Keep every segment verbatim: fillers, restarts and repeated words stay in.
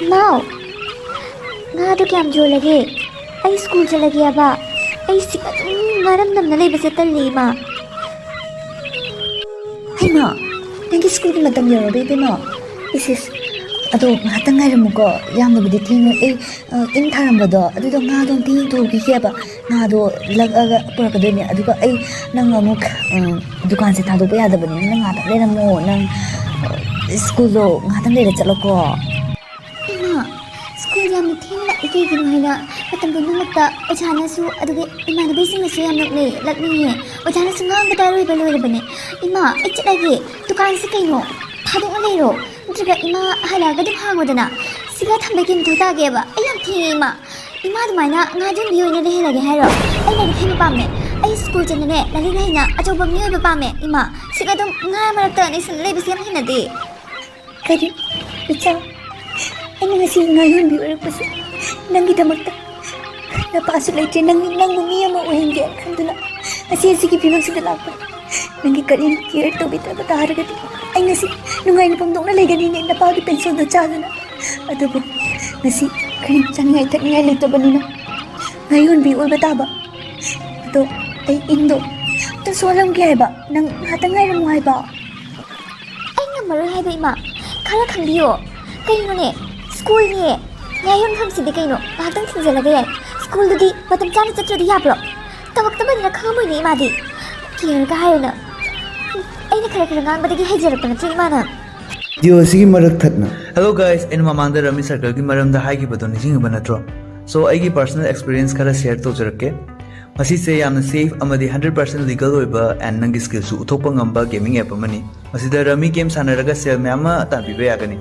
ꯏꯃꯥꯎ, ꯉꯥꯗꯣ ꯀꯌꯥꯝ ꯌꯣꯜꯂꯒꯦ? ꯑꯩ ꯁ꯭ꯀꯨꯜ ꯆꯠꯂꯒꯦꯕ꯫ ꯑꯩ ꯁꯤ ꯑꯗꯨꯝ ꯃꯔꯝ ꯅꯝꯅ ꯂꯩꯕꯁꯦ ꯇꯜꯂꯦ, ꯏꯃꯥ꯫ ꯍꯩꯃꯥ, ꯅꯪꯒꯤ ꯁ꯭ꯀꯨꯜꯒꯤ ꯃꯇꯝ ꯌꯧꯔꯕ ꯏꯕꯦꯝꯃ? ꯏꯁ ꯏꯁ, ꯑꯗꯣ ꯉꯥꯏꯍꯥꯛꯇꯪ ꯉꯥꯏꯔꯝꯃꯨꯀꯣ, ꯌꯥꯝꯅꯕꯨꯗꯤ ꯊꯦꯡꯉꯣꯏ꯫ ꯑꯩ, ꯑ, ꯏꯟ ꯊꯥꯔꯝꯕꯗꯣ ꯑꯗꯨꯗꯣ ꯉꯥꯗꯣ ꯑꯝꯇ ꯌꯦꯡꯊꯣꯛꯎꯈꯤꯒꯦꯕ꯫ ꯉꯥꯗꯣ ꯂꯛꯑꯒ ꯄꯨꯔꯛꯀꯗꯣꯏꯅꯦ꯫ ꯑꯗꯨꯒ ꯑꯩ ꯅꯪ ꯑꯃꯨꯛ, ꯑ, ꯗꯨꯀꯥꯟꯁꯦ ꯊꯥꯗꯣꯛꯄ ꯌꯥꯗꯕꯅꯤꯅ ꯅꯪ ꯉꯥꯏꯍꯥꯛꯇꯪ ꯂꯩꯔꯝꯃꯣ꯫ ꯅꯪ, ꯑ, ꯁ꯭ꯀꯨꯜꯗꯣ ꯉꯥꯏꯍꯥꯛꯇꯪ ꯂꯩꯔ ꯆꯠꯂꯣꯀꯣ꯫ ꯏꯃꯥ, ꯁ꯭ꯀꯨꯜ ꯌꯥꯝꯅ ꯊꯦꯡꯅ ꯂꯥꯛꯏ꯫ ꯀꯩꯒꯤꯅꯣ ꯍꯥꯏꯅ ꯃꯇꯝ ꯄꯨꯝꯅꯃꯛꯇ ꯑꯣꯖꯥꯅꯁꯨ, ꯑꯗꯨꯒ ꯏꯃꯥꯟꯅꯕꯤꯁꯤꯡꯅꯁꯨ ꯌꯥꯝ ꯅꯣꯛꯅꯩ, ꯂꯛꯅꯩꯌꯦ꯫ ꯑꯣꯖꯥꯅꯁꯨ ꯉꯥꯡꯕꯗ ꯑꯔꯣꯏꯕ ꯂꯣꯏꯔꯕꯅꯦ꯫ ꯏꯃꯥ, ꯑꯩ ꯆꯠꯂꯒꯦ꯫ ꯗꯨꯀꯥꯟꯁꯤ ꯀꯩꯅꯣ? ꯊꯥꯗꯣꯛꯅ ꯂꯩꯔꯣ? ꯅꯠꯇ꯭ꯔꯒ ꯏꯃꯥ ꯍꯜꯂꯛꯑꯒ ꯑꯗꯨꯝ ꯍꯥꯡꯉꯣꯗꯅ꯫ ꯁꯤꯒ ꯊꯝꯕꯒꯤ ꯃꯊꯧ ꯇꯥꯒꯦꯕ? ꯑꯩ ꯌꯥꯝ ꯊꯦꯡꯉꯦ, ꯏꯃꯥ꯫ ꯏꯃꯥ ꯑꯗꯨꯃꯥꯏꯅ ꯉꯥ ꯌꯣꯟꯕꯤ ꯑꯣꯏꯅ ꯂꯩꯍꯜꯂꯒꯦ ꯍꯥꯏꯔꯣ? ꯑꯩ ꯂꯥꯏꯔꯤꯛ ꯍꯩꯕ ꯄꯥꯝꯃꯦ꯫ ꯑꯩ ꯁ꯭ꯀꯨꯜ ꯆꯠꯅꯅꯦ ꯂꯥꯏꯔꯤꯛ ꯍꯩꯅ ꯑꯆꯧꯕ ꯃꯤ ꯑꯣꯏꯕ ꯄꯥꯝꯃꯦ, ꯏꯃꯥ꯫ ꯁꯤꯒ ꯑꯗꯨꯝ ꯉꯥ ꯃꯔꯛꯇ ꯅꯩꯁꯟ ꯂꯩꯕꯁꯤ ꯌꯥꯝ ꯍꯩꯅꯗꯦ꯫ ꯀꯔꯤ? ꯏꯆꯥ, ꯑꯩꯅ ꯉꯁꯤ ꯉꯥ ꯌꯣꯟꯕꯤ ꯑꯣꯏꯔꯛꯄꯁꯦ ꯅꯪꯒꯤꯗꯃꯛꯇ꯫ ꯅꯄꯥꯁꯨ ꯂꯩꯇ꯭ꯔꯦ, ꯅꯪ, ꯅꯪꯕꯨ ꯃꯤ ꯑꯃ ꯑꯣꯏꯍꯟꯒꯦ ꯈꯟꯗꯨꯅ ꯉꯁꯤ ꯑꯁꯤꯒꯤ ꯐꯤꯕꯝꯁꯤꯗ ꯂꯥꯛꯄꯅꯤ꯫ ꯅꯪꯒꯤ ꯀꯔꯤꯝ ꯀꯤꯌꯔ ꯇꯧꯕꯤꯗꯕ ꯇꯥꯔꯒꯗꯤ ꯑꯩ ꯉꯁꯤ ꯅꯨꯡꯉꯥꯏꯅ ꯐꯝꯗꯣꯛꯅ ꯂꯩꯒꯅꯤꯅꯦ, ꯅꯄꯥꯒꯤ ꯄꯦꯟꯁꯤꯜꯗꯣ ꯆꯥꯗꯨꯅ꯫ ꯑꯗꯨꯕꯨ ꯉꯁꯤ ꯀꯔꯤꯝ ꯆꯥꯅꯤꯡꯉꯥꯏ ꯊꯛꯅꯤꯡꯉꯥꯏ ꯂꯩꯇꯕꯅꯤꯅ ꯉꯥ ꯌꯣꯟꯕꯤ ꯑꯣꯏꯕ ꯇꯥꯕ꯫ ꯑꯗꯣ ꯑꯩ ꯏꯟꯗꯣ ꯑꯝꯇ ꯁꯣꯜꯂꯝꯒꯦ ꯍꯥꯏꯕ, ꯅꯪ ꯉꯥꯏꯍꯥꯛꯇꯪ ꯉꯥꯏꯔꯝꯃꯨ ꯍꯥꯏꯕ꯫ ꯑꯩ ꯉꯝꯃꯔꯣꯏ ꯍꯥꯏꯕ, ꯏꯃꯥ꯫ ꯈꯔ ꯈꯟꯕꯤꯌꯣ꯫ ꯀꯩꯅꯣꯅꯦ, ꯁ꯭ꯀꯨꯜꯅꯦ꯫ ꯉꯥ ꯌꯣꯟꯐꯝꯁꯤꯗꯤ ꯀꯩꯅꯣ, ꯉꯥꯏꯍꯥꯛꯇꯪ ꯊꯤꯡꯖꯤꯜꯂꯒ ꯌꯥꯏ꯫ ꯁ꯭ꯀꯨꯜꯗꯨꯗꯤ ꯃꯇꯝ ꯆꯥꯅ ꯆꯠꯇ꯭ꯔꯗꯤ ꯌꯥꯕ꯭ꯔꯣ? ꯇꯝꯃꯛꯇꯕꯅꯤꯅ ꯈꯪꯉꯝꯃꯣꯏꯅꯦ ꯏꯃꯥꯗꯤ꯫ ꯀꯤꯌꯔꯒ ꯍꯥꯏꯔꯨꯅ꯫ ꯑꯩꯅ ꯈꯔ ꯈꯔ ꯉꯥꯡꯕꯗꯒꯤ ꯍꯩꯖꯔꯛꯄ ꯅꯠꯇ꯭ꯔꯣ ꯏꯃꯥꯅ? ꯚꯤꯗꯤꯑꯣ ꯑꯁꯤꯒꯤ ꯃꯔꯛ ꯊꯠꯅ꯫ Hello guys, ꯑꯩꯅ ꯃꯃꯥꯡꯗ ꯔꯃꯤ ꯁꯔꯀꯜꯒꯤ ꯃꯔꯝꯗ ꯍꯥꯏꯈꯤꯕꯗꯣ ꯅꯤꯡꯁꯤꯡꯉꯤꯕ ꯅꯠꯇ꯭ꯔꯣ? So, ꯑꯩꯒꯤ personal experience ꯈꯔ share ꯇꯧꯖꯔꯛꯀꯦ꯫ ꯃꯁꯤꯁꯦ ꯌꯥꯝꯅ safe ꯑꯃꯗꯤ hundred percent legal ꯑꯣꯏꯕ and ꯅꯪꯒꯤ skillꯁꯨ ꯎꯠꯊꯣꯛꯄ ꯉꯝꯕ gaming app ꯑꯃꯅꯤ꯫ ꯃꯁꯤꯗ ꯔꯃꯤ game ꯁꯥꯟꯅꯔꯒ ꯁꯦꯜ ꯃꯌꯥꯝ ꯑꯃ ꯇꯥꯟꯕꯤꯕ ꯌꯥꯒꯅꯤ꯫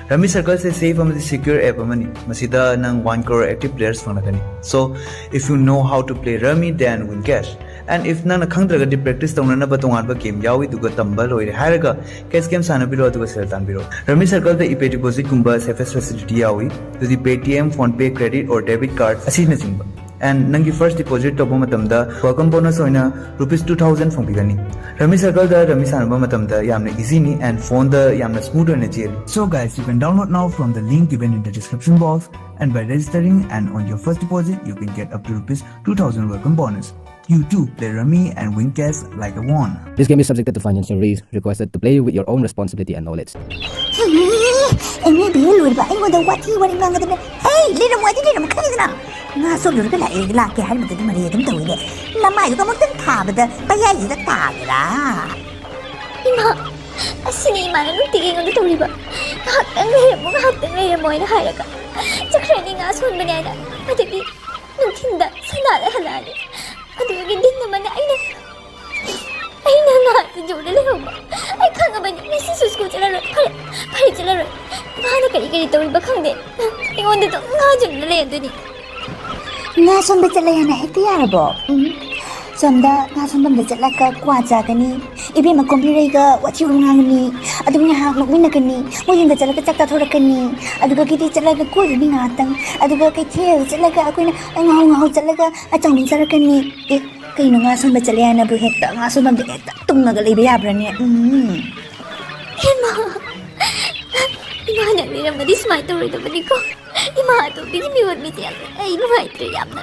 ꯔꯃꯤ ꯁꯔꯀꯜꯁꯦ safe ꯑꯃꯗꯤ secure app ꯑꯃꯅꯤ꯫ ꯃꯁꯤꯗ ꯅꯪ one crore active players ꯐꯪꯂꯛꯀꯅꯤ꯫ So, if you know how to play Rummy, then win cash. And if ꯅꯪꯅ ꯈꯪꯗ꯭ꯔꯒꯗꯤ practice ꯇꯧꯅꯅꯕ ꯇꯣꯉꯥꯟꯕ game ꯌꯥꯎꯏ, ꯑꯗꯨꯒ ꯇꯝꯕ ꯂꯣꯏꯔꯦ ꯍꯥꯏꯔꯒ cash game ꯁꯥꯟꯅꯕꯤꯔꯣ, ꯑꯗꯨꯒ ꯁꯦꯜ ꯇꯥꯟꯕꯤꯔꯣ꯫ ꯔꯃꯤ ꯁꯔꯀꯜꯗ ePay depositꯀꯨꯝꯕ safest facility ꯌꯥꯎꯏ, ꯑꯗꯨꯗꯤ Paytm, PhonePe, credit or debit card ꯑꯁꯤꯅꯆꯤꯡꯕ꯫ And ꯅꯪꯒꯤ first deposit ꯇꯧꯕ ꯃꯇꯝꯗ welcome bonus ꯑꯣꯏꯅ rupees two thousand ꯐꯪꯕꯤꯒꯅꯤ꯫ Rummy Circle ꯗ Rummy ꯁꯥꯟꯅꯕ ꯃꯇꯝꯗ ꯌꯥꯝꯅ easy ꯅꯤ and phone ꯗ ꯌꯥꯝꯅ smooth ꯑꯣꯏꯅ ꯆꯦꯜꯂꯤ꯫ So guys, you can download now from the link given in the description box, and by registering and on your first deposit, you can get up to rupees two thousand welcome bonus. You too, play Rummy and win cash like a wand. This game is subjected to financial risk. Requested to play with your own responsibility and knowledge. M A B A ꯂꯣꯏꯔꯕ ꯑꯩꯉꯣꯟꯗ ꯋꯥꯊꯤ ꯋꯥꯔꯦꯝ ꯉꯥꯡꯒꯗꯕꯅꯦ꯫ ꯍꯦ, ꯂꯩꯔꯝꯃꯣ ꯍꯥꯏꯗꯤ ꯂꯩꯔꯝꯃꯣ, ꯈꯪꯉꯤꯗꯅ꯫ ꯉꯥ ꯁꯣꯝ ꯂꯣꯏꯔꯒ ꯂꯥꯛꯑꯦ, ꯂꯥꯛꯀꯦ ꯍꯥꯏꯔ ꯃꯇꯨꯡꯗ ꯃꯔꯩ ꯑꯗꯨꯝ ꯇꯧꯋꯤꯅꯦ꯫ ꯅꯃꯥꯏꯗꯨꯗ ꯑꯃꯨꯛꯇꯪ ꯊꯥꯕꯗ ꯄꯌꯥꯏꯁꯤꯗ ꯇꯥꯒꯦꯔꯥ? ꯏꯃꯥ, ꯑꯁꯤꯅꯤ ꯏꯃꯥꯅ ꯅꯨꯡꯇꯤꯒꯤ ꯑꯩꯉꯣꯟꯗ ꯇꯧꯔꯤꯕ꯫ "ꯉꯥꯏꯍꯥꯛꯇꯪ ꯂꯩꯔꯝꯃꯣ, ꯉꯥꯏꯍꯥꯛꯇꯪ ꯂꯩꯔꯝꯃꯣ" ꯍꯥꯏꯅ ꯍꯥꯏꯔꯒ ꯆꯠꯈ꯭ꯔꯅꯤ ꯉꯥ ꯁꯣꯟꯕꯅꯦ ꯍꯥꯏꯅ꯫ ꯑꯗꯒꯤ ꯅꯨꯡꯊꯤꯟꯗ ꯁꯅꯥꯗ ꯍꯜꯂꯛꯑꯅꯤ꯫ ꯑꯗꯨꯒꯤ ꯗꯤꯟ ꯑꯃꯅ ꯑꯩꯅ, ꯑꯩꯅ ꯉꯥꯁꯦ ꯌꯣꯜꯂ ꯂꯩꯍꯧꯕ꯫ ꯑꯩ ꯈꯪꯉꯕꯅꯤ, ꯉꯁꯤꯁꯨ ꯁ꯭ꯀꯨꯜ ꯆꯠꯂꯔꯣꯏ꯫ ꯐꯔꯦ, ꯐꯔꯦ, ꯆꯠꯂꯔꯣꯏ꯫ ꯃꯥꯅ ꯀꯔꯤ ꯀꯔꯤ ꯇꯧꯔꯤꯕ ꯈꯪꯗꯦ꯫ ꯑꯩꯉꯣꯟꯗ ꯑꯗꯨꯝ ꯉꯥ ꯌꯣꯜꯂ ꯂꯩꯔꯗꯣꯏꯅꯤ꯫ ꯉꯥ ꯁꯣꯟꯕ ꯆꯠꯂꯦ ꯍꯥꯏꯅ ꯍꯦꯛꯇ ꯌꯥꯔꯕꯣ? ꯎꯝ꯫ ꯁꯣꯝꯗ ꯉꯥ ꯁꯣꯟꯐꯝꯗ ꯆꯠꯂꯒ ꯀ꯭ꯋꯥ ꯆꯥꯒꯅꯤ, ꯏꯕꯦꯝꯃ ꯀꯣꯝꯕꯤꯔꯩꯒ ꯋꯥꯊꯤ ꯋꯥꯔꯦꯝ ꯉꯥꯡꯒꯅꯤ, ꯑꯗꯨꯝ ꯉꯥꯏꯍꯥꯛ ꯅꯣꯛꯃꯤꯟꯅꯒꯅꯤ, ꯃꯣꯏ ꯌꯨꯝꯗ ꯆꯠꯂꯒ ꯆꯥꯛ ꯆꯥꯊꯣꯔꯛꯀꯅꯤ, ꯑꯗꯨꯒ ꯀꯤꯇꯤ ꯆꯠꯂꯒ ꯀꯣꯏꯔꯨꯅꯤ ꯉꯥꯏꯍꯥꯛꯇꯪ, ꯑꯗꯨꯒ ꯀꯩꯊꯦꯜ ꯆꯠꯂꯒ ꯑꯩꯈꯣꯏꯅ ꯉꯥꯍꯧ ꯉꯥꯍꯧ ꯆꯠꯂꯒ ꯑꯆꯥꯄꯣꯠ ꯆꯥꯔꯛꯀꯅꯤ꯫ ꯑꯦ, ꯀꯩꯅꯣ ꯉꯥ ꯁꯣꯟꯕ ꯆꯠꯂꯦ ꯍꯥꯏꯅꯕꯨ ꯍꯦꯛꯇ ꯉꯥ ꯁꯣꯟꯐꯝꯗ ꯍꯦꯛꯇ ꯇꯨꯡꯉꯒ ꯂꯩꯕ ꯌꯥꯕ꯭ꯔꯥꯅꯦ? ꯎꯝ꯫ ꯏꯃꯥ, ꯏꯃꯥꯅ ꯂꯩꯔꯝꯃꯗꯤ ꯁꯨꯃꯥꯏꯅ ꯇꯧꯔꯣꯏꯗꯕꯅꯤꯀꯣ꯫ ꯏꯃꯥ ꯑꯇꯣꯝꯕꯤꯒꯤ ꯃꯤꯑꯣꯠ ꯃꯤꯁꯦ ꯌꯥꯝꯅ ꯑꯩ ꯅꯨꯡꯉꯥꯏꯇ꯭ꯔꯦ ꯌꯥꯝꯅ꯫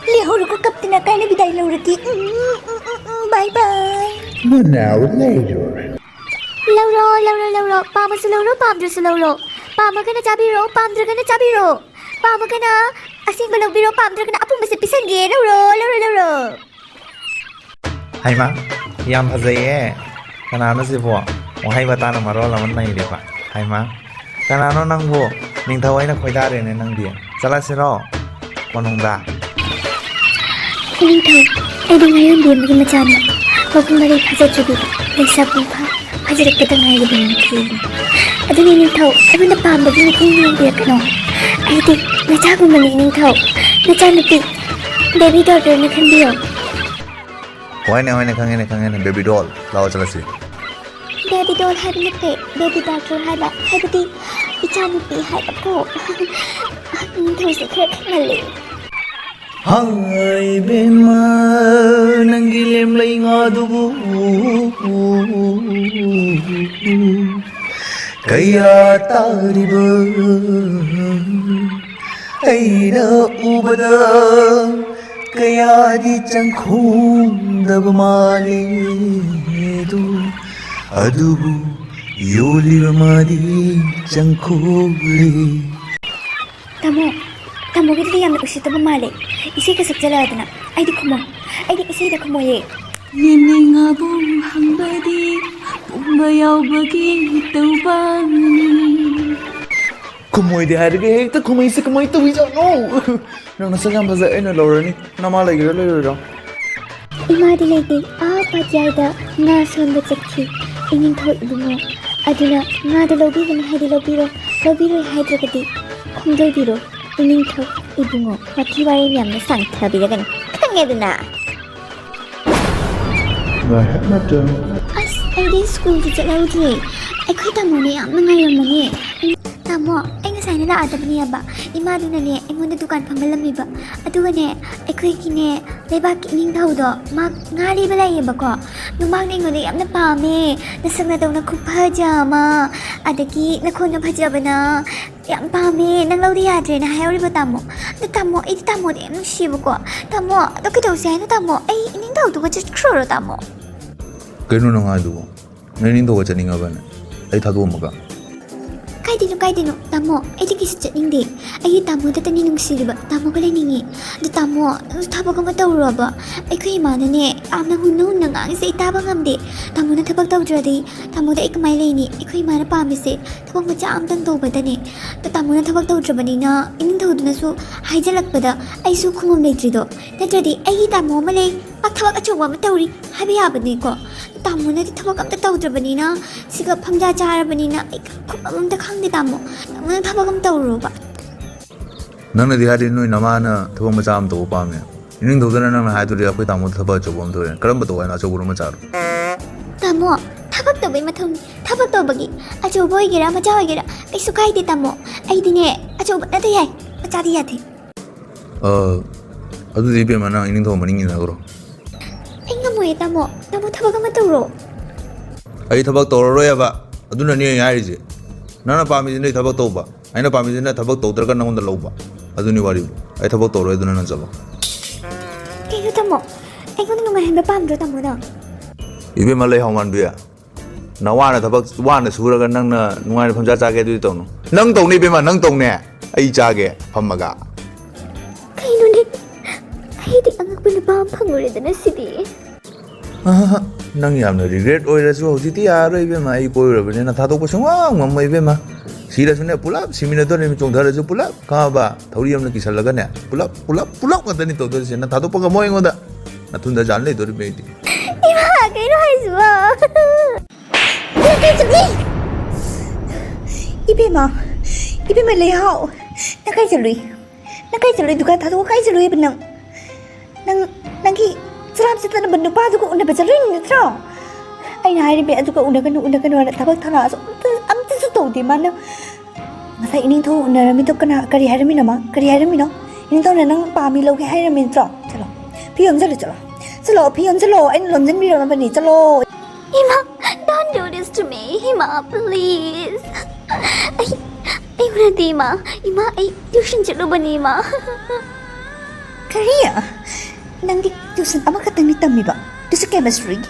ꯂꯩꯍꯧꯔꯒ ꯀꯞꯇꯅ ꯀꯥꯏꯅ ꯕꯤꯗꯥꯏ ꯂꯧꯔꯒꯦ꯫ ꯎꯝ, ꯎꯝ, ꯎꯝ, ꯎꯝ, bye bye꯫ ꯃꯅꯥꯎ ꯂꯩꯔꯣꯏ꯫ ꯂꯧꯔꯣ, ꯂꯧꯔꯣ, ꯂꯧꯔꯣ꯫ ꯄꯥꯝꯃꯁꯨ ꯂꯧꯔꯣ, ꯄꯥꯝꯗ꯭ꯔꯁꯨ ꯂꯧꯔꯣ꯫ ꯄꯥꯝꯃꯒꯅ ꯆꯥꯕꯤꯔꯣ, ꯄꯥꯝꯗ꯭ꯔꯒꯅ ꯆꯥꯕꯤꯔꯣ꯫ ꯄꯥꯝꯃꯒꯅ ꯑꯁꯦꯡꯕ ꯂꯧꯕꯤꯔꯣ, ꯄꯥꯝꯗ꯭ꯔꯒꯅ ꯑꯄꯨꯝꯕꯁꯦ ꯄꯤꯁꯟꯒꯦ꯫ ꯂꯧꯔꯣ, ꯂꯧꯔꯣ, ꯂꯧꯔꯣ꯫ ꯍꯩꯃꯥ, ꯌꯥꯝ ꯐꯖꯩꯌꯦ꯫ ꯀꯅꯥꯅꯣ ꯁꯤꯕꯣ? ꯋꯥꯍꯩ ꯋꯥꯇꯥꯅ ꯃꯔꯣꯜ ꯑꯃ ꯅꯩꯔꯦꯕ꯫ ꯍꯩꯃꯥ, ꯀꯅꯥꯅꯣ ꯅꯪꯕꯨ? ꯅꯤꯡꯊꯧ ꯑꯩꯅ ꯈꯣꯏꯗꯥꯔꯦꯅꯦ ꯅꯪꯗꯤ꯫ ꯆꯠꯂꯁꯤꯔꯣ ꯀꯣꯅꯨꯡꯗ? ꯅꯤꯡꯊꯧ, ꯑꯩꯗꯤ ꯉꯥꯌꯣꯟꯕꯤ ꯑꯃꯒꯤ ꯃꯆꯥꯅꯤ꯫ ꯃꯄꯨꯡ ꯃꯔꯩ ꯐꯥꯖꯗ꯭ꯔꯤꯕꯤ ꯂꯩꯁꯥ ꯄꯨꯡꯐꯥ ꯐꯥꯖꯔꯛꯄꯗ ꯉꯥꯏꯔꯤꯕ ꯅꯨꯄꯤꯅꯤ꯫ ꯑꯗꯨꯅ ꯅꯤꯡꯊꯧ, ꯑꯩꯉꯣꯟꯗ ꯄꯥꯝꯕꯒꯤ ꯃꯤꯠꯌꯦꯡ ꯌꯦꯡꯕꯤꯔꯛꯀꯅꯣ꯫ ꯑꯩꯗꯤ ꯅꯆꯥꯒꯨꯝꯕꯅꯤ ꯅꯤꯡꯊꯧ, ꯅꯆꯥꯅꯨꯄꯤ, baby daughterꯅꯤ ꯈꯟꯕꯤꯌꯣ꯫ ꯍꯣꯏꯅꯦ, ꯍꯣꯏꯅꯦ, ꯈꯪꯉꯦꯅꯦ, ꯈꯪꯉꯦꯅꯦ, baby doll꯫ ꯂꯥꯛꯑꯣ ꯆꯠꯂꯁꯤ꯫ Baby doll ꯍꯥꯏꯕ ꯅꯠꯇꯦ, baby daughter ꯍꯥꯏꯕ, ꯍꯥꯏꯕꯗꯤ ꯏꯆꯥꯅꯨꯄꯤ ꯍꯥꯏꯕꯀꯣ꯫ ꯅꯤꯡꯊꯧꯁꯦ ꯈꯔ ꯈꯪꯍꯜꯂꯦ꯫ ꯍꯥꯏ ꯏꯕꯦꯝꯃ, ꯅꯪꯒꯤ ꯂꯦꯝꯂꯩ ꯉꯥꯗꯨꯕꯨ ꯀꯌꯥ ꯇꯥꯔꯤꯕ? ꯑꯩꯅ ꯎꯕꯗ ꯀꯌꯥꯗꯤ ꯆꯪꯈꯣꯡꯗꯕ ꯃꯥꯜꯂꯦ ꯑꯗꯨ, ꯑꯗꯨꯕꯨ ꯌꯣꯜꯂꯤꯕ ꯃꯥꯗꯤ ꯆꯪꯈꯣꯡꯂꯦ꯫ ꯇꯥꯃꯣ, ꯇꯥꯃꯣꯒꯤꯗꯨꯗꯤ ꯌꯥꯝꯅ ꯎꯁꯤꯠꯇꯕ ꯃꯥꯜꯂꯦ꯫ ꯏꯁꯩꯒ ꯁꯛꯆꯜꯂꯛꯑꯗꯅ꯫ ꯑꯩꯗꯤ ꯈꯨꯝꯃꯣꯏ꯫ ꯑꯩꯗꯤ ꯏꯁꯩꯗ ꯈꯨꯝꯃꯣꯏꯌꯦ꯫ ꯅꯤꯅꯤꯡꯉꯥꯕꯨ ꯍꯪꯕꯗꯤ ꯄꯨꯝꯕ ꯌꯥꯎꯕꯒꯤ ꯇꯧꯕꯅꯤ꯫ ꯈꯨꯝꯃꯣꯏꯗꯤ ꯍꯥꯏꯔꯒ ꯍꯦꯛꯇ ꯈꯨꯝꯃꯛꯏꯁꯦ ꯀꯃꯥꯏꯅ ꯇꯧꯔꯤꯖꯥꯠꯅꯣ? ꯅꯪ ꯅꯁꯛ ꯌꯥꯝ ꯐꯖꯩ, ꯑꯩꯅ ꯂꯧꯔꯅꯤ꯫ ꯅꯃꯥ ꯂꯩꯒꯦꯔꯥ ꯂꯩꯔꯣꯏꯔꯥ? ꯏꯃꯥꯗꯤ ꯂꯩꯇꯦ꯫ ꯑꯥ ꯄꯥꯠꯌꯥꯏꯗ ꯉꯥ ꯁꯣꯟꯕ ꯆꯠꯈꯤ꯫ ꯏꯅꯤꯡꯊꯧ ꯏꯕꯨꯡꯉꯣ꯫ ꯑꯗꯨꯅ ꯉꯥꯗꯣ ꯂꯧꯕꯤꯒꯅꯤ ꯍꯥꯏꯗꯤ ꯂꯧꯕꯤꯔꯣ, ꯂꯧꯕꯤꯔꯣꯏ ꯍꯥꯏꯗ꯭ꯔꯒꯗꯤ ꯈꯣꯡꯗꯣꯏꯕꯤꯔꯣ꯫ ꯏꯅꯤꯡꯊꯧ ꯏꯕꯨꯡꯉꯣ꯫ ꯋꯥꯊꯤ ꯋꯥꯔꯦꯝ ꯌꯥꯝꯅ ꯁꯥꯡꯊꯕꯤꯔꯒꯅꯤ꯫ ꯈꯪꯉꯦꯗꯅ꯫ ꯉꯥꯏꯍꯥꯛ ꯅꯠꯇ꯭ꯔ? ꯑꯁ, ꯑꯩꯗꯤ ꯁ꯭ꯀꯨꯜꯗ ꯆꯠꯍꯧꯗ꯭ꯔꯦ꯫ ꯑꯩꯈꯣꯏ ꯇꯥꯃꯣꯅ ꯌꯥꯝꯅ ꯉꯥꯏꯔꯝꯕꯅꯦ꯫ ꯇꯥꯃꯣ, ꯑꯩ ꯉꯁꯥꯏꯅ ꯂꯥꯛꯑꯗꯕꯅꯦꯕ꯫ ꯏꯃꯥꯗꯨꯅꯅꯦ ꯑꯩꯉꯣꯟꯗ ꯗꯨꯀꯥꯟ ꯐꯝꯍꯜꯂꯝꯃꯤꯕ꯫ ꯑꯗꯨꯒꯅꯦ, ꯑꯩꯈꯣꯏꯒꯤꯅꯦ ꯂꯩꯕꯥꯛꯀꯤ ꯏꯅꯤꯡꯊꯧꯗꯣ, ꯃꯥ ꯉꯥ ꯂꯩꯕ ꯂꯥꯛꯑꯦꯕꯀꯣ꯫ ꯑꯗꯣ ꯃꯥꯅ ꯑꯩꯉꯣꯟꯗ ꯌꯥꯝꯅ ꯄꯥꯝꯃꯦ, ꯅꯁꯛ ꯅꯇꯧꯅ ꯈꯨꯐꯖ ꯑꯃ, ꯑꯗꯒꯤ ꯅꯈꯣꯟꯅ ꯐꯖꯕꯅ, ꯌꯥꯝ ꯄꯥꯝꯃꯦ, ꯅꯪ ꯂꯧꯗ ꯌꯥꯗ꯭ꯔꯦꯅ ꯍꯥꯏꯍꯧꯔꯤꯕ ꯇꯥꯃꯣ꯫ ꯑꯗꯣ ꯇꯥꯃꯣ, ꯑꯩꯗꯤ ꯇꯥꯃꯣꯗ ꯌꯥꯝ ꯅꯨꯡꯁꯤꯌꯦꯕꯀꯣ꯫ ꯇꯥꯃꯣ, ꯑꯗꯣ ꯀꯩꯗꯧꯁꯦ ꯍꯥꯏꯅꯣ ꯇꯥꯃꯣ? ꯑꯩ ꯏꯅꯤꯡꯊꯧꯗꯨꯒ ꯆꯠꯈ꯭ꯔꯣꯔꯣ ꯇꯥꯃꯣ? ꯀꯩꯅꯣ ꯅꯪ ꯍꯥꯏꯗꯨꯕꯣ? ꯅꯪ ꯏꯅꯤꯡꯊꯧꯒ ꯆꯠꯅꯤꯡꯉꯕꯅꯦ? ꯑꯩ ꯊꯥꯗꯣꯛꯑꯝꯃꯒ? ꯀꯥꯏꯗꯩꯅꯣ, ꯀꯥꯏꯗꯩꯅꯣ ꯇꯥꯃꯣ? ꯑꯩꯗꯤ ꯀꯩꯁꯨ ꯆꯠꯅꯤꯡꯗꯦ꯫ ꯑꯩꯗꯤ ꯇꯥꯃꯣꯗꯇꯅꯤ ꯅꯨꯡꯁꯤꯔꯤꯕ, ꯇꯥꯃꯣꯒ ꯂꯩꯅꯤꯡꯉꯤ꯫ ꯑꯗꯣ ꯇꯥꯃꯣ, ꯅꯪꯁꯨ ꯊꯕꯛ ꯑꯃ ꯇꯧꯔꯣꯕ꯫ ꯑꯩꯈꯣꯏ ꯏꯃꯥꯅꯅꯦ ꯌꯥꯝꯅ ꯍꯨꯟꯅ ꯍꯨꯟꯅ ꯉꯥꯡꯉꯤꯁꯦ ꯑꯩ ꯇꯥꯕ ꯉꯝꯗꯦ꯫ ꯇꯥꯃꯣꯅ ꯊꯕꯛ ꯇꯧꯗ꯭ꯔꯗꯤ ꯇꯥꯃꯣꯗ ꯑꯩ ꯀꯃꯥꯏꯅ ꯂꯩꯅꯤ? ꯑꯩꯈꯣꯏ ꯏꯃꯥꯅ ꯄꯥꯝꯃꯤꯁꯦ ꯊꯕꯛ ꯃꯆꯥ ꯑꯃꯇꯪ ꯇꯧꯕꯗꯅꯦ꯫ ꯑꯗꯣ ꯇꯥꯃꯣꯅ ꯊꯕꯛ ꯇꯧꯗ꯭ꯔꯕꯅꯤꯅ ꯏꯅꯤꯡꯊꯧꯗꯨꯅꯁꯨ ꯍꯥꯏꯖꯜꯂꯛꯄꯗ ꯑꯩꯁꯨ ꯈꯨꯝꯐꯝ ꯂꯩꯇ꯭ꯔꯤꯗꯣ꯫ ꯅꯠꯇ꯭ꯔꯗꯤ ꯑꯩꯒꯤ ꯇꯥꯃꯣ ꯑꯃ ꯂꯩ, ꯃꯥ ꯊꯕꯛ ꯑꯆꯧꯕ ꯑꯃ ꯇꯧꯔꯤ ꯍꯥꯏꯕ ꯌꯥꯕꯅꯤꯀꯣ꯫ ꯇꯥꯃꯣꯅꯗꯤ ꯊꯕꯛ ꯑꯝꯇ ꯇꯧꯗ꯭ꯔꯕꯅꯤꯅ ꯁꯤꯒ ꯐꯝꯖꯥ ꯆꯥꯔꯕꯅꯤꯅ ꯑꯩ ꯈꯨꯝꯐꯝ ꯑꯝꯇ ꯈꯪꯗꯦ ꯇꯥꯃꯣ꯫ ꯇꯥꯃꯣꯅ ꯊꯕꯛ ꯑꯃ ꯇꯧꯔꯣꯕ꯫ ꯅꯪꯅꯗꯤ ꯍꯥꯏꯗꯤ ꯅꯣꯏ ꯅꯃꯥꯅ ꯊꯕꯛ ꯃꯆꯥ ꯑꯃ ꯇꯧꯕ ꯄꯥꯝꯃꯦ꯫ ꯏꯅꯤꯡꯊꯧꯗꯨꯅ ꯅꯪꯅ ꯍꯥꯏꯗꯨꯗꯤ ꯑꯩꯈꯣꯏ ꯇꯥꯃꯣꯗ ꯊꯕꯛ ꯑꯆꯧꯕ ꯑꯃ ꯇꯧꯔꯦ꯫ ꯀꯔꯝꯕ ꯇꯧ ꯍꯥꯏꯅꯣ, ꯑꯆꯧꯕꯔꯣ ꯃꯆꯥꯔꯣ? ꯇꯥꯃꯣ, ꯊꯕꯛ ꯇꯧꯕꯩ ꯃꯊꯧꯅꯤ꯫ ꯊꯕꯛ ꯇꯧꯕꯒꯤ ꯑꯆꯧꯕ ꯑꯣꯏꯒꯦꯔꯥ ꯃꯆꯥ ꯑꯣꯏꯒꯦꯔꯥ ꯀꯩꯁꯨ ꯀꯥꯏꯗꯦ ꯇꯥꯃꯣ꯫ ꯑꯩꯗꯤꯅꯦ ꯑꯆꯧꯕꯅꯗ ꯌꯥꯏ, ꯃꯆꯥꯗꯤ ꯌꯥꯗꯦ꯫ ꯑ, ꯑꯗꯨꯗꯤ ꯏꯕꯦꯝꯃ, ꯅꯪ ꯏꯅꯤꯡꯊꯧ ꯃꯅꯤꯡ ꯏꯟꯅꯈ꯭ꯔꯣ꯫ ꯑꯩ ꯉꯝꯃꯣꯏꯌꯦ, ꯇꯥꯃꯣ꯫ ꯇꯥꯃꯣ, ꯊꯕꯛ ꯑꯃ ꯇꯧꯔꯣ꯫ ꯑꯩ ꯊꯕꯛ ꯇꯧꯔꯔꯣꯏ ꯍꯥꯏꯕ꯫ ꯑꯗꯨꯅꯅꯦ ꯑꯩ ꯍꯥꯏꯔꯤꯁꯦ꯫ ꯅꯪꯅ ꯄꯥꯝꯃꯤꯁꯦ ꯅꯣꯏ ꯊꯕꯛ ꯇꯧꯕ, ꯑꯩꯅ ꯄꯥꯝꯃꯤꯁꯤꯅ ꯊꯕꯛ ꯇꯧꯗ꯭ꯔꯒ ꯅꯪꯉꯣꯟꯗ ꯂꯧꯕ꯫ ꯑꯗꯨꯅꯤ ꯋꯥꯔꯤꯕꯨ꯫ ꯑꯩ ꯊꯕꯛ ꯇꯧꯔꯣꯏ, ꯑꯗꯨꯅ ꯅꯪ ꯆꯠꯂꯣ꯫ ꯀꯩꯅꯣ ꯇꯥꯃꯣ? ꯑꯩꯉꯣꯟꯗ ꯅꯨꯡꯉꯥꯏꯍꯟꯕ ꯄꯥꯝꯗ꯭ꯔꯣ ꯇꯥꯃꯣ ꯅꯪ? ꯏꯕꯦꯝꯃ ꯂꯩꯍꯥꯎ ꯃꯥꯟꯕꯤ, ꯅꯋꯥꯅ ꯊꯕꯛ ꯋꯥꯅ ꯁꯨꯔꯒ ꯅꯪꯅ ꯅꯨꯡꯉꯥꯏꯅ ꯐꯝꯖꯥ ꯆꯥꯒꯦ ꯑꯗꯨꯗꯤ ꯇꯧꯅꯨ꯫ ꯅꯪ ꯇꯧꯅꯤ ꯏꯕꯦꯝꯃ, ꯅꯪ ꯇꯧꯅꯦ꯫ ꯑꯩ ꯆꯥꯒꯦ ꯐꯝꯃꯒ꯫ ꯀꯩꯅꯣꯅꯦ? ꯑꯩꯗꯤ ꯑꯉꯛꯄ ꯅꯨꯄꯥ ꯑꯃ ꯐꯪꯉꯨꯔꯦꯗꯅ ꯁꯤꯗꯤ꯫ ꯑꯍꯥꯍꯥ, ꯅꯪ ꯌꯥꯝꯅ regret ꯑꯣꯏꯔꯁꯨ ꯍꯧꯖꯤꯛꯇꯤ ꯌꯥꯔꯔꯣꯏ ꯏꯕꯦꯝꯃ, ꯑꯩ ꯀꯣꯏꯔꯨꯔꯕꯅꯤꯅ ꯊꯥꯗꯣꯛꯄ ꯁꯨꯡꯉꯝ ꯉꯝꯃꯣꯏ ꯏꯕꯦꯝꯃ꯫ ꯁꯤꯔꯁꯨꯅꯦ ꯄꯨꯂꯞ ꯁꯤꯃꯤꯟꯅꯗꯣꯔꯤꯃꯤ, ꯆꯣꯡꯊꯔꯁꯨ ꯄꯨꯂꯞ, ꯈꯪꯉꯕ? ꯊꯧꯔꯤ ꯑꯃꯅ ꯀꯤꯁꯜꯂꯒꯅꯦ ꯄꯨꯂꯞ, ꯄꯨꯂꯞ, ꯄꯨꯂꯞ ꯉꯥꯛꯇꯅꯤ ꯇꯧꯗꯣꯔꯤꯁꯦ꯫ ꯅꯪ ꯊꯥꯗꯣꯛꯄ ꯉꯝꯃꯣꯏ ꯑꯩꯉꯣꯟꯗ꯫ ꯅꯊꯨꯟꯗ ꯖꯥꯟ ꯂꯩꯗꯣꯔꯤꯕꯅꯤ ꯑꯩꯗꯤ꯫ ꯏꯃꯥ, ꯀꯩꯅꯣ ꯍꯥꯏꯁꯤꯕꯣ? ꯅꯪ ꯀꯥꯏ ꯆꯠꯂꯨꯏ? ꯏꯕꯦꯝꯃ, ꯏꯕꯦꯝꯃ ꯂꯩꯍꯥꯎ, ꯅꯪ ꯀꯥꯏ ꯆꯠꯂꯨꯏ? ꯅꯪ ꯀꯥꯏ ꯆꯠꯂꯨꯏ? ꯗꯨꯀꯥꯟ ꯊꯥꯗꯣꯛꯑ ꯀꯥꯏ ꯆꯠꯂꯨꯏꯕ ꯅꯪ? ꯅꯪ, ꯅꯪꯒꯤ ꯆꯔꯥꯝ ꯆꯠꯇꯅꯕ ꯅꯨꯄꯥꯗꯨꯒ ꯎꯅꯕ ꯆꯠꯂꯨꯏ ꯅꯠꯇ꯭ꯔꯣ? ꯑꯩꯅ ꯍꯥꯏꯔꯤꯕ ꯑꯗꯨꯒ ꯎꯅꯒꯅꯨ, ꯎꯅꯒꯅꯨ ꯍꯥꯏꯅ ꯊꯕꯛ ꯊꯧꯅꯥꯁꯨ ꯑꯝꯇ, ꯑꯝꯇꯁꯨ ꯇꯧꯗꯦ ꯃꯥꯅ꯫ ꯉꯁꯥꯏ ꯏꯅꯤꯡꯊꯧ ꯎꯅꯔꯝꯃꯤꯗꯣ ꯀꯅꯥ, ꯀꯔꯤ ꯍꯥꯏꯔꯝꯃꯤꯅꯣ ꯃꯥ? ꯀꯔꯤ ꯍꯥꯏꯔꯝꯃꯤꯅꯣ? ꯏꯅꯤꯡꯊꯧꯅ ꯅꯪ ꯄꯥꯝꯃꯤ ꯂꯧꯒꯦ ꯍꯥꯏꯔꯝꯃꯤ ꯅꯠꯇ꯭ꯔꯣ? ꯆꯠꯂꯣ, ꯐꯤ ꯌꯣꯝꯁꯤꯜꯂꯨ, ꯆꯠꯂꯣ꯫ ꯆꯠꯂꯣ, ꯐꯤ ꯌꯣꯝꯁꯤꯜꯂꯣ, ꯑꯩꯅ ꯂꯣꯝꯁꯤꯟꯕꯤꯔꯝꯃꯕꯅꯤ, ꯆꯠꯂꯣ꯫ ꯏꯃꯥ, don't do this to me, ꯏꯃꯥ, please. ꯑꯩ, ꯑꯩ ꯎꯅꯗꯦ, ꯏꯃꯥ꯫ ꯏꯃꯥ, ꯑꯩ tuition ꯆꯠꯂꯨꯕꯅꯤ, ꯏꯃꯥ꯫ ꯀꯔꯤ? ꯅꯪꯗꯤ tuition ꯑꯃꯈꯛꯇꯪꯅꯤ ꯇꯝꯃꯤꯕ? ꯑꯗꯨꯁꯨ chemistryꯒꯤ?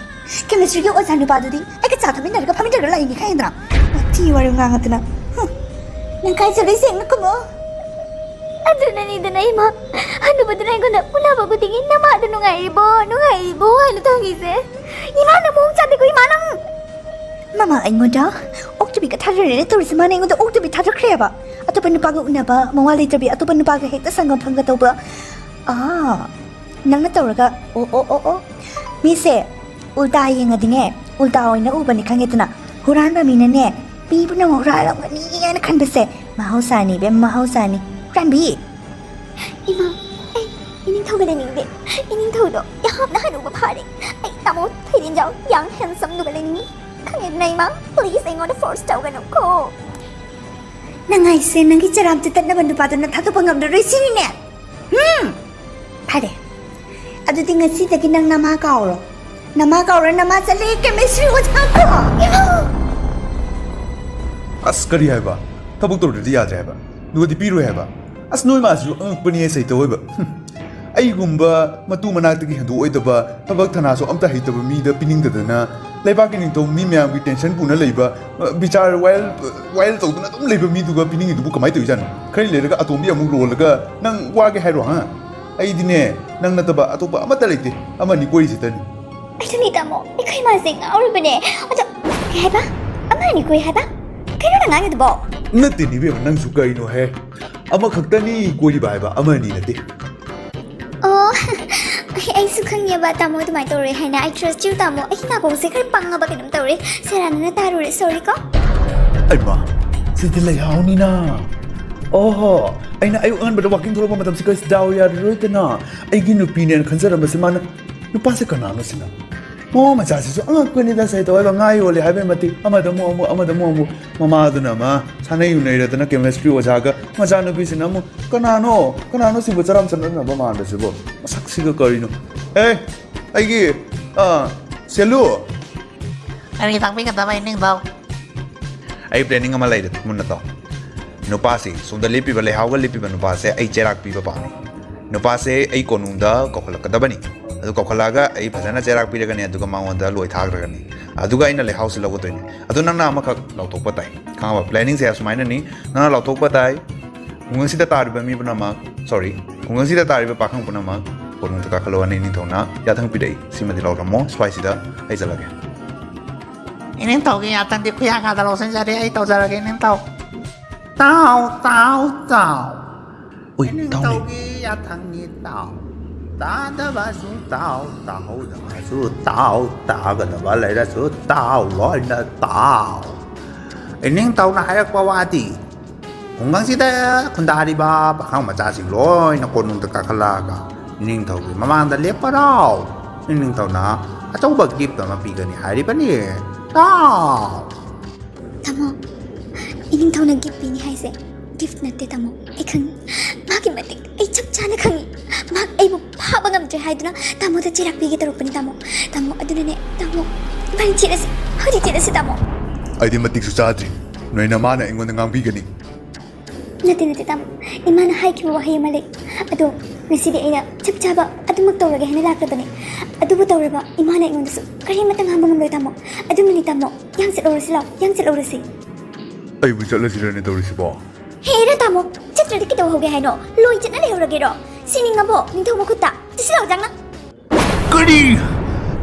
Chemistryꯒꯤ ꯑꯣꯖꯥ ꯅꯨꯄꯥꯗꯨꯗꯤ ꯑꯩꯒ ꯆꯥ ꯊꯛꯃꯤꯟꯅꯔꯒ ꯐꯝꯃꯤꯟꯅꯔꯒ ꯂꯥꯛꯏꯅꯤ ꯈꯪꯉꯦꯗꯅ? ꯋꯥꯊꯤ ꯋꯥꯔꯦꯝ ꯉꯥꯡꯉꯗꯅ꯫ ꯍꯨꯝ꯫ ꯅꯪ ꯀꯥꯏ ꯆꯠꯂꯨꯏ ꯁꯦꯡꯅ ꯈꯨꯝꯃꯣ꯫ ꯑꯗꯨꯅꯅꯤꯗꯅ ꯏꯃꯥ, ꯍꯅꯨꯕꯗꯨꯅ ꯑꯩꯉꯣꯟꯗ ꯎꯅꯕ ꯈꯨꯗꯤꯡꯒꯤ "ꯅꯃꯥꯗꯣ ꯅꯨꯡꯉꯥꯏꯔꯤꯕꯣ? ꯅꯨꯡꯉꯥꯏꯔꯤꯕꯣ?" ꯍꯥꯏꯅ ꯍꯪꯉꯤꯁꯦ꯫ ꯏꯃꯥꯅ ꯃꯑꯣꯡ ꯆꯥꯗꯦꯀꯣ ꯏꯃꯥ ꯅꯪ꯫ ꯃꯃꯥ ꯑꯩꯉꯣꯟꯗ ꯑꯣꯛꯇꯕꯤꯒ ꯊꯥꯗꯔꯦꯅ ꯇꯧꯔꯤꯁꯦ, ꯃꯥꯅ ꯑꯩꯉꯣꯟꯗ ꯑꯣꯛꯇꯕꯤ ꯊꯥꯗꯈ꯭ꯔꯦꯕ꯫ ꯑꯇꯣꯞꯄ ꯅꯨꯄꯥꯒ ꯎꯅꯕ, ꯃꯋꯥ ꯂꯩꯇꯕꯤ, ꯑꯇꯣꯞꯄ ꯅꯨꯄꯥꯒ ꯍꯦꯛꯇ ꯁꯪꯒ ꯐꯪꯒ ꯇꯧꯕ꯫ ꯑꯥ, ꯅꯪꯅ ꯇꯧꯔꯒ, ꯑꯣ, ꯑꯣ, ꯑꯣ, ꯑꯣ꯫ ꯃꯤꯁꯦ ꯎꯜꯇꯥ ꯌꯦꯡꯉꯗꯤꯅꯦ, ꯎꯜꯇꯥ ꯑꯣꯏꯅ ꯎꯕꯅꯤ ꯈꯪꯉꯦꯗꯅ꯫ ꯍꯨꯔꯥꯟꯕ ꯃꯤꯅꯅꯦ, ꯃꯤ ꯄꯨꯝꯅꯃꯛ ꯍꯨꯔꯥꯜꯂꯝꯒꯅꯤ ꯍꯥꯏꯅ ꯈꯟꯕꯁꯦ ꯃꯍꯧꯁꯥꯅꯤ ꯏꯕꯦꯝ, ꯃꯍꯧꯁꯥꯅꯤ꯫ ꯍꯨꯔꯥꯟꯕꯤ! ꯏꯃꯥ, ꯑꯩ ꯏꯅꯤꯡꯊꯧꯒ ꯂꯩꯅꯤꯡꯗꯦ꯫ ꯏꯅꯤꯡꯊꯧꯗꯣ ꯌꯥꯝꯅ ꯍꯅꯨꯕ ꯐꯥꯔꯦ꯫ ꯑꯩ ꯇꯥꯃꯣ ꯊꯣꯏꯗꯤꯟꯖꯥꯎ ꯌꯥꯡ handsome ꯗꯨꯒ ꯂꯩꯅꯤꯡꯉꯤ꯫ ꯈꯪꯉꯦꯗꯅ ꯏꯃꯥ, please ꯑꯩꯉꯣꯟꯗ force ꯇꯧꯒꯅꯨꯀꯣ꯫ ꯅꯪ ꯍꯥꯏꯁꯦ ꯅꯪꯒꯤ ꯆꯔꯥꯝ ꯆꯠꯇꯠꯅꯕ ꯅꯨꯄꯥꯗꯨꯅ ꯊꯥꯗꯣꯛꯄ ꯉꯝꯂꯔꯣꯏ ꯁꯤꯅꯤꯅꯦ? ꯍꯨꯝ! ꯑꯔꯦ, ꯑꯗꯨꯗꯤ ꯉꯁꯤꯗꯒꯤ ꯅꯪ ꯅꯃꯥ ꯀꯥꯎꯔꯣ꯫ ꯅꯃꯥ ꯀꯥꯎꯔ ꯅꯃꯥ ꯆꯠꯂꯦ ꯀꯦꯃꯤꯁꯇ꯭ꯔꯤ ꯑꯣꯖꯥ ꯀꯣ꯫ ꯑꯁ, ꯀꯔꯤ ꯍꯥꯏꯕ? ꯊꯕꯛ ꯇꯧꯗ꯭ꯔꯗꯤ ꯌꯥꯗ꯭ꯔꯦ ꯍꯥꯏꯕ? ꯅꯣꯏꯗꯤ ꯄꯤꯔꯣꯏ ꯍꯥꯏꯕ? ꯑꯁ, ꯅꯣꯏ ꯃꯥꯁꯤꯁꯨ ꯑꯉꯛꯄꯅꯤ, ꯁꯩꯇꯧ ꯑꯣꯏꯕ꯫ ꯍꯨꯝ꯫ ꯑꯩꯒꯨꯝꯕ ꯃꯇꯨ ꯃꯅꯥꯛꯇꯒꯤ ꯍꯦꯟꯗꯣꯛꯑꯣꯏꯗꯕ, ꯊꯕꯛ ꯊꯅꯥꯁꯨ ꯑꯝꯇ ꯍꯩꯇꯕ ꯃꯤꯗ ꯄꯤꯅꯤꯡꯗꯗꯅ, ꯂꯩꯕꯥꯛꯀꯤ ꯅꯤꯡꯊꯧ ꯃꯤ ꯃꯌꯥꯝꯒꯤ ꯇꯦꯟꯁꯟ ꯄꯨꯅ ꯂꯩꯕ, ꯑ, ꯕꯤꯆꯥꯔ ꯋꯥꯌꯦꯜ, ꯋꯥꯌꯦꯜ ꯇꯧꯗꯨꯅ ꯑꯗꯨꯝ ꯂꯩꯕ ꯃꯤꯗꯨꯒ ꯄꯤꯅꯤꯡꯉꯤꯗꯨꯕꯨ ꯀꯃꯥꯏꯅ ꯇꯧꯔꯤꯖꯥꯠꯅꯣ? ꯈꯔ ꯂꯩꯔꯒ ꯑꯇꯣꯝꯕꯤ ꯑꯃꯨꯛ ꯂꯣꯜꯂꯒ ꯅꯪ ꯋꯥꯒꯦ ꯍꯥꯏꯔꯣ, ꯍꯥ? ꯑꯩꯗꯤꯅꯦ, ꯅꯪ ꯅꯠꯇꯕ ꯑꯇꯣꯞꯄ ꯑꯃꯠꯇ ꯂꯩꯇꯦ꯫ ꯑꯃꯅꯤ ꯀꯣꯏꯔꯤꯁꯤꯇꯅꯤ꯫ ꯑꯗꯨꯅꯤ ꯇꯥꯃꯣ, ꯑꯩꯈꯣꯏ ꯃꯥꯁꯦ ꯉꯥꯎꯔꯕꯅꯦ꯫ ꯑꯗꯣ, ꯀꯩ ꯍꯥꯏꯕ? ꯑꯃ ꯑꯅꯤ ꯀꯣꯏ ꯍꯥꯏꯕ? ꯀꯩꯅꯣ ꯅꯪ ꯉꯥꯡꯉꯤꯗꯨꯕꯣ? ꯅꯠꯇꯦꯅꯦ ꯏꯕꯦꯝꯃ, ꯅꯪꯁꯨ ꯀꯩꯅꯣꯍꯦ? ꯑꯃꯈꯛꯇꯅꯤ ꯀꯣꯏꯔꯤꯕ ꯍꯥꯏꯕ, ꯑꯃ ꯑꯅꯤ ꯅꯠꯇꯦ꯫ ꯑꯣ, ꯑꯩ, ꯑꯩꯁꯨ ꯈꯪꯉꯦꯕ ꯇꯥꯃꯣ ꯑꯗꯨꯃꯥꯏꯅ ꯇꯧꯔꯣꯏ ꯍꯥꯏꯅ꯫ I trust you ꯇꯥꯃꯣ꯫ ꯑꯩꯒꯤ ꯅꯥꯀꯣꯡꯁꯦ ꯈꯔ ꯄꯪꯉꯕ ꯀꯩꯅꯣꯝ ꯇꯧꯔꯦ꯫ ꯁꯦꯔꯥꯟꯅꯅ ꯇꯥꯔꯨꯔꯦ, sorry ꯀꯣ꯫ ꯑꯩꯃ, ꯁꯤꯗꯤ ꯂꯩꯍꯥꯎꯅꯤꯅ꯫ ꯑꯣꯍꯣ, ꯑꯩꯅ ꯑꯌꯨꯛ ꯑꯉꯟꯕꯗ ꯋꯥꯀꯤꯡ ꯊꯣꯛꯂꯛꯄ ꯃꯇꯝꯁꯤꯒ ꯗꯥꯎ ꯌꯥꯔꯔꯣꯏꯗꯅ꯫ ꯑꯩꯒꯤ ꯅꯨꯄꯤꯅꯦꯅ ꯈꯟꯖꯔꯝꯕꯁꯤ ꯃꯥꯅ, ꯅꯨꯄꯥꯁꯦ ꯀꯅꯥꯅꯣ ꯁꯤꯅ? ꯃꯃꯥ ꯃꯆꯥꯁꯤꯁꯨ ꯑꯉꯛꯄꯅꯤꯗ, ꯁꯩꯇꯧ ꯍꯥꯏꯕ ꯉꯥ ꯌꯣꯜꯂꯦ ꯍꯥꯏꯕꯩ ꯃꯇꯤꯛ ꯑꯃꯗ ꯑꯃꯨꯛ ꯑꯃꯨꯛ, ꯑꯃꯗ ꯑꯃꯨꯛ ꯑꯃꯨꯛ꯫ ꯃꯃꯥꯗꯨꯅ ꯑꯃ ꯁꯥꯟꯅꯩ ꯎꯅꯩꯔꯗꯅ ꯀꯦꯃꯤꯁꯇ꯭ꯔꯤ ꯑꯣꯖꯥꯒ, ꯃꯆꯥꯅꯨꯄꯤꯁꯤꯅ ꯑꯃꯨꯛ, "ꯀꯅꯥꯅꯣ? ꯀꯅꯥꯅꯣ ꯁꯤꯕꯨ ꯆꯔꯥꯝ ꯆꯠꯅꯅꯕ ꯃꯥꯟꯕꯁꯤꯕꯨ? ꯃꯁꯛꯁꯤꯒ ꯀꯔꯤꯅꯣ? ꯑꯦ, ꯑꯩꯒꯤ, ꯑ, ꯁꯦꯂꯨ!" ꯀꯔꯤ ꯇꯥꯛꯄꯤꯒꯗꯕ ꯏꯅꯤꯡꯊꯧ? ꯑꯩ planning ꯑꯃ ꯂꯩꯔꯦ, ꯃꯨꯟꯅ ꯇꯥꯎ꯫ ꯅꯨꯄꯥꯁꯤ, ꯁꯣꯝꯗ ꯂꯦꯞꯄꯤꯕ, ꯂꯩꯍꯥꯎꯒ ꯂꯦꯞꯄꯤꯕ ꯅꯨꯄꯥꯁꯦ ꯑꯩ ꯆꯩꯔꯥꯛ ꯄꯤꯕ ꯄꯥꯝꯃꯤ꯫ ꯅꯨꯄꯥꯁꯦ ꯑꯩ ꯀꯣꯅꯨꯡꯗ ꯀꯧꯈꯠꯂꯛꯀꯗꯕꯅꯤ꯫ ꯑꯗꯨ ꯀꯧꯈꯠꯂꯛꯑꯒ ꯑꯩ ꯐꯖꯅ ꯆꯩꯔꯥꯛ ꯄꯤꯔꯒꯅꯤ, ꯑꯗꯨꯒ ꯃꯉꯣꯟꯗ ꯂꯣꯏ ꯊꯥꯈ꯭ꯔꯒꯅꯤ꯫ ꯑꯗꯨꯒ ꯑꯩꯅ ꯂꯩꯍꯥꯎꯁꯤ ꯂꯧꯒꯗꯣꯏꯅꯤ꯫ ꯑꯗꯨ ꯅꯪꯅ ꯑꯃꯈꯛ ꯂꯥꯎꯊꯣꯛꯄ ꯇꯥꯏ꯫ ꯈꯪꯉꯕ? Planningꯁꯦ ꯑꯁꯨꯃꯥꯏꯅꯅꯤ꯫ ꯅꯪꯅ ꯂꯥꯎꯊꯣꯛꯄ ꯇꯥꯏ, "ꯈꯨꯡꯒꯪꯁꯤꯗ ꯇꯥꯔꯤꯕ ꯃꯤ ꯄꯨꯝꯅꯃꯛ, sorry, ꯈꯨꯡꯒꯪꯁꯤꯗ ꯇꯥꯔꯤꯕ ꯄꯥꯈꯪ ꯄꯨꯝꯅꯃꯛ ꯀꯣꯅꯨꯡꯗ ꯀꯥꯈꯠꯂꯛꯑꯣ, ꯅꯤꯡꯊꯧꯅ ꯌꯥꯊꯪ ꯄꯤꯔꯛꯏ꯫ ꯁꯤꯃꯗꯤ ꯂꯧꯔꯝꯃꯣ, ꯁ꯭ꯋꯥꯏꯁꯤꯗ ꯑꯩ ꯆꯠꯂꯒꯦ꯫" ꯏꯅꯤꯡꯊꯧꯒꯤ ꯌꯥꯊꯪꯗꯤ ꯈꯨꯌꯥꯒꯥꯗ ꯂꯧꯁꯤꯟꯖꯔꯦ, ꯑꯩ ꯇꯧꯖꯔꯒꯦ ꯏꯅꯤꯡꯊꯧ꯫ ꯇꯥꯎ, ꯇꯥꯎ, ꯇꯥꯎ꯫ ꯎꯏ, ꯇꯥꯎꯅꯦ꯫ ꯏꯅꯤꯡꯊꯧꯒꯤ ꯌꯥꯊꯪꯅꯤ ꯇꯥꯎ꯫ ꯇꯥꯗꯕꯁꯨ ꯇꯥꯎ, ꯇꯥꯍꯧꯗꯕꯁꯨ ꯇꯥꯎ, ꯇꯥꯒꯗꯕ ꯂꯩꯔꯁꯨ ꯇꯥꯎ, ꯂꯣꯏꯅ ꯇꯥꯎ꯫ ꯏꯅꯤꯡꯊꯧꯅ ꯍꯥꯏꯔꯛꯄ ꯋꯥꯗꯤ ꯈꯨꯡꯒꯪꯁꯤꯗ ꯈꯨꯟꯗꯥꯔꯤꯕ ꯄꯥꯈꯪ ꯃꯆꯥꯁꯤꯡ ꯂꯣꯏꯅ ꯀꯣꯅꯨꯡꯗ ꯀꯥꯈꯠꯂꯛꯑꯒ ꯏꯅꯤꯡꯊꯧꯒꯤ ꯃꯃꯥꯡꯗ ꯂꯦꯞꯄꯔꯥꯎ꯫ ꯏꯅꯤꯡꯊꯧꯅ ꯑꯆꯧꯕ gift ꯑꯃ ꯄꯤꯒꯅꯤ ꯍꯥꯏꯔꯤꯕꯅꯤ꯫ ꯇꯥꯎ! ꯇꯥꯃꯣ, ꯏꯅꯤꯡꯊꯧꯅ gift ꯄꯤꯅꯤ ꯍꯥꯏꯁꯦ gift ꯅꯠꯇꯦ ꯇꯥꯃꯣ꯫ ꯑꯩ ꯈꯪꯉꯤ꯫ ꯃꯥꯒꯤ ꯃꯇꯤꯛ ꯑꯩ ꯆꯞ ꯆꯥꯅ ꯈꯪꯉꯤ꯫ ꯃꯍꯥꯛ ꯑꯩꯕꯨ ꯐꯥꯕ ꯉꯝꯗ꯭ꯔꯦ ꯍꯥꯏꯗꯨꯅ ꯇꯥꯃꯣꯗ ꯆꯩꯔꯥꯛ ꯄꯤꯒꯦ ꯇꯧꯔꯛꯄꯅꯤ, ꯇꯥꯃꯣ꯫ ꯇꯥꯃꯣ, ꯑꯗꯨꯅꯅꯦ, ꯇꯥꯃꯣ, ꯏꯕꯥꯅꯤ ꯆꯦꯠꯂꯁꯤ, ꯍꯧꯖꯤꯛ ꯆꯦꯠꯂꯁꯤ, ꯇꯥꯃꯣ꯫ ꯑꯩꯗꯤ ꯃꯇꯤꯛꯁꯨ ꯆꯥꯗ꯭ꯔꯤ꯫ ꯅꯣꯏ ꯅꯃꯥꯅ ꯑꯩꯉꯣꯟꯗ ꯉꯥꯡꯕꯤꯒꯅꯤ꯫ ꯅꯠꯇꯦ, ꯅꯠꯇꯦ, ꯇꯥꯃꯣ꯫ ꯏꯃꯥꯅ ꯍꯥꯏꯈꯤꯕ ꯋꯥꯍꯩ ꯑꯃ ꯂꯩ꯫ ꯑꯗꯣ ꯉꯁꯤꯗꯤ ꯑꯩꯅ ꯆꯞ ꯆꯥꯕ ꯑꯗꯨꯃꯛ ꯇꯧꯔꯒꯦ ꯍꯥꯏꯅ ꯂꯥꯛꯂꯕꯅꯤ꯫ ꯑꯗꯨꯕꯨ ꯇꯧꯔꯕ ꯏꯃꯥꯅ ꯑꯩꯉꯣꯟꯗꯁꯨ ꯀꯔꯤꯃꯠꯇ ꯉꯥꯡꯕ ꯉꯝꯂꯣꯏ, ꯇꯥꯃꯣ꯫ ꯑꯗꯨꯅꯅꯤ, ꯇꯥꯃꯣ, ꯌꯥꯡ ꯆꯠꯍꯧꯔꯁꯤ ꯂꯥꯎ, ꯌꯥꯡ ꯆꯠꯍꯧꯔꯁꯤ꯫ ꯑꯩꯕꯨ ꯆꯠꯂꯁꯤꯔꯅꯦ ꯇꯧꯔꯤꯁꯤꯕꯣ? ꯍꯦꯔꯥ, ꯇꯥꯃꯣ, ꯆꯠꯇ꯭ꯔꯗꯤ ꯀꯩꯗꯧꯍꯧꯒꯦ ꯍꯥꯏꯅꯣ? ꯂꯣꯏ ꯆꯠꯅ ꯂꯩꯍꯧꯔꯒꯦꯔꯣ? ꯁꯤꯅꯤꯡꯉꯕꯣ ꯅꯤꯡꯊꯧ ꯃꯈꯨꯠꯇ? ꯆꯠꯁꯤ ꯂꯥꯎ, ꯖꯥꯡꯅ꯫ ꯀꯔꯤ?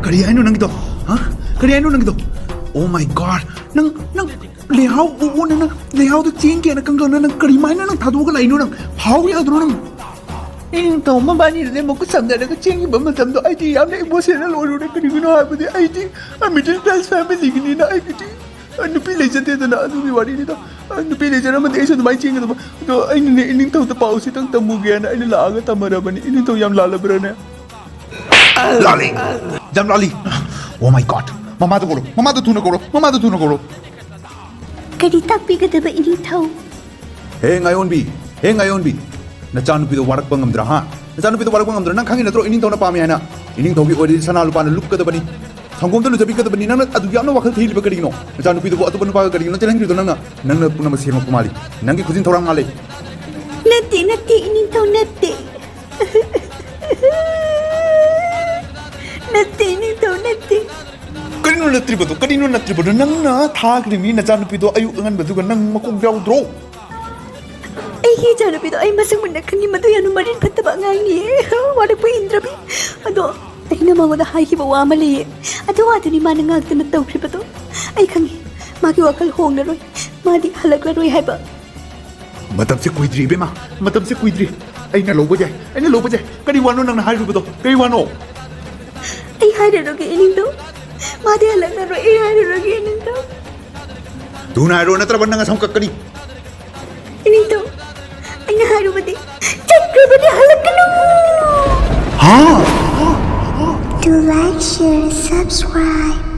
ꯀꯔꯤ ꯍꯥꯏꯅꯣ ꯅꯪꯒꯤꯗꯣ? ꯍꯥ? ꯀꯔꯤ ꯍꯥꯏꯅꯣ ꯅꯪꯒꯤꯗꯣ? Oh my God! ꯅꯪ, ꯅꯪ ꯂꯩꯍꯥꯎ ꯎ-, ꯎꯅ ꯅꯪ ꯂꯩꯍꯥꯎꯗ ꯆꯦꯟꯒꯦꯅ ꯀꯪ ꯀꯪꯅ ꯅꯪ ꯀꯔꯤꯃꯥꯏꯅ ꯅꯪ ꯊꯥꯗꯣꯛꯑꯒ ꯂꯥꯛꯏꯅꯣ ꯅꯪ? ꯍꯥꯎ ꯌꯥꯗ꯭ꯔꯣ ꯅꯪ? ꯏꯅꯤꯡꯊꯧ ꯃꯕꯥꯅꯤꯗꯨꯅꯦ ꯃꯈꯨꯠ ꯁꯝꯅꯔꯒ ꯆꯦꯟꯈꯤꯕ ꯃꯇꯝꯗꯣ ꯑꯩꯗꯤ ꯌꯥꯝꯅ emotional ꯑꯣꯏꯔꯨꯔꯦ꯫ ꯀꯔꯤꯒꯤꯅꯣ ꯍꯥꯏꯕꯗꯤ ꯑꯩꯗꯤ a middle class familyꯒꯤꯅꯤꯅ ꯑꯩꯒꯤꯗꯤ ꯅꯨꯄꯤ ꯂꯩꯖꯗꯦꯗꯅ, ꯑꯗꯨꯒꯤ ꯋꯥꯔꯤꯅꯤꯗ꯫ ꯅꯨꯄꯤ ꯂꯩꯖꯔꯝꯃꯗꯤ ꯑꯩꯁꯨ ꯑꯗꯨꯃꯥꯏꯅ ꯆꯦꯟꯒꯗꯕ꯫ ꯑꯗꯣ ꯑꯩꯅꯅꯦ ꯏꯅꯤꯡꯊꯧꯗ ꯄꯥꯎꯁꯤꯇꯪ ꯇꯝꯃꯨꯒꯦꯅ ꯑꯩꯅ ꯂꯥꯛꯑꯒ ꯇꯝꯃꯔꯕꯅꯤ꯫ ꯏꯅꯤꯡꯊꯧ ꯌꯥꯝ ꯂꯥꯜꯂꯕ꯭ꯔꯥꯅꯦ? ꯂꯥꯜꯂꯤ꯫ ꯌꯥꯝ ꯂꯥꯜꯂꯤ꯫ Oh my God! ꯃꯃꯥꯗ ꯀꯧꯔꯣ, ꯃꯃꯥꯗ ꯊꯨꯅ ꯀꯧꯔꯣ, ꯃꯃꯥꯗ ꯊꯨꯅ ꯀꯧꯔꯣ꯫ ꯀꯔꯤ ꯇꯥꯛꯄꯤꯒꯗꯕ ꯏꯅꯤꯡꯊꯧ? ꯍꯦ ꯉꯥꯏꯑꯣꯟꯕꯤ, ꯍꯦ ꯉꯥꯏꯑꯣꯟꯕꯤ, ꯅꯆꯥꯅꯨꯄꯤꯗꯣ ꯋꯥꯔꯛꯄ ꯉꯝꯗ꯭ꯔꯥ, ꯍꯥ? ꯅꯆꯥꯅꯨꯄꯤꯗꯣ ꯋꯥꯔꯛꯄ ꯉꯝꯗ꯭ꯔꯥ? ꯅꯪ ꯈꯪꯉꯤ ꯅꯠꯇ꯭ꯔꯣ ꯏꯅꯤꯡꯊꯧꯅ ꯄꯥꯝꯃꯤ ꯍꯥꯏꯅ? ꯏꯅꯤꯡꯊꯧꯒꯤ ꯑꯣꯏꯔꯗꯤ ꯁꯅꯥ ꯂꯨꯄꯥꯅ ꯂꯨꯞꯀꯗꯕꯅꯤ, ꯁꯪꯒꯣꯝꯗ ꯂꯨꯖꯕꯤꯒꯗꯕꯅꯤ꯫ ꯅꯪꯅ ꯑꯗꯨ ꯌꯥꯝꯅ ꯋꯥꯈꯜ ꯊꯤꯔꯤꯕ ꯀꯔꯤꯒꯤꯅꯣ? ꯅꯆꯥꯅꯨꯄꯤꯗꯨꯕꯨ ꯑꯇꯣꯞꯄ ꯅꯨꯄꯥꯒ ꯀꯔꯤꯒꯤꯅꯣ ꯆꯦꯜꯍꯟꯈ꯭ꯔꯤꯗꯣ ꯅꯪꯅ? ꯅꯪꯅ ꯄꯨꯝꯅꯃꯛ ꯁꯦꯝꯃꯛꯄ ꯃꯥꯜꯂꯤ꯫ ꯅꯪꯒꯤ ꯈꯨꯖꯤꯟ ꯊꯧꯔꯥꯡ ꯃꯥꯜꯂꯤ꯫ ꯅꯠꯇꯦ, ꯅꯠꯇꯦ, ꯏꯅꯤꯡꯊꯧ, ꯅꯠꯇꯦ꯫ ꯅꯠꯇꯦ, ꯏꯅꯤꯡꯊꯧ, ꯅꯠꯇꯦ꯫ ꯀꯔꯤꯅꯣ ꯅꯠꯇ꯭ꯔꯤꯕꯗꯣ? ꯀꯔꯤꯅꯣ ꯅꯠꯇ꯭ꯔꯤꯕꯗꯣ? ꯅꯪꯅ ꯊꯥꯈ꯭ꯔꯤꯕ ꯅꯆꯥꯅꯨꯄꯤꯗꯣ ꯑꯌꯨꯛ ꯑꯉꯟꯕꯗꯨꯒ ꯅꯪ ꯃꯀꯣꯛ ꯌꯥꯎꯗ꯭ꯔꯣ? ꯑꯩꯒꯤ ꯏꯆꯥꯅꯨꯄꯤꯗꯣ ꯑꯩ ꯃꯁꯛ ꯃꯨꯟꯅ ꯈꯪꯉꯤ꯫ ꯃꯗꯨ ꯌꯥꯝꯅ ꯃꯔꯤꯟ ꯐꯠꯇꯕ ꯑꯉꯥꯡꯅꯤꯌꯦ꯫ ꯋꯥꯔꯛꯄ ꯏꯟꯗ꯭ꯔꯕꯤ꯫ ꯑꯗꯣ ꯑꯩꯅ ꯃꯉꯣꯟꯗ ꯍꯥꯏꯈꯤꯕ ꯋꯥ ꯑꯃ ꯂꯩꯌꯦ꯫ ꯑꯗꯨ ꯋꯥꯗꯨꯅꯤ ꯃꯥꯅ ꯉꯥꯛꯇꯅ ꯇꯧꯈ꯭ꯔꯤꯕꯗꯣ꯫ ꯑꯩ ꯈꯪꯉꯤ, ꯃꯥꯒꯤ ꯋꯥꯈꯜ ꯍꯣꯡꯂꯔꯣꯏ꯫ ꯃꯥꯗꯤ ꯍꯜꯂꯛꯂꯔꯣꯏ ꯍꯥꯏꯕ꯫ ꯃꯇꯝꯁꯦ ꯀꯨꯏꯗ꯭ꯔꯤ ꯏꯕꯦꯝꯃ, ꯃꯇꯝꯁꯦ ꯀꯨꯏꯗ꯭ꯔꯤ꯫ ꯑꯩꯅ ꯂꯧꯕ ꯌꯥꯏ, ꯑꯩꯅ ꯂꯧꯕ ꯌꯥꯏ꯫ ꯀꯔꯤ ꯋꯥꯅꯣ ꯅꯪꯅ ꯍꯥꯏꯔꯤꯕꯗꯣ? ꯀꯔꯤ ꯋꯥꯅꯣ? ꯑꯩ ꯍꯥꯏꯔꯔꯣꯏꯒꯦ ꯏꯅꯤꯡꯊꯧ꯫ ꯃꯥꯗꯤ ꯍꯜꯂꯛꯂꯔꯣꯏ꯫ ꯑꯩ ꯍꯥꯏꯔꯔꯣꯏꯒꯦ ꯏꯅꯤꯡꯊꯧ꯫ ꯊꯨꯅ ꯍꯥꯏꯔꯣ, ꯅꯠꯇ꯭ꯔꯕ ꯅꯪ ꯑꯁꯝ ꯀꯛꯀꯅꯤ꯫ ꯏꯅꯤꯡꯊꯧ, ꯑꯩꯅ ꯍꯥꯏꯔꯨꯕꯗꯤ ꯆꯠꯈ꯭ꯔꯕꯗꯤ ꯍꯜꯂꯛꯀꯅꯨ꯫ ꯍꯥ? To like, share, subscribe.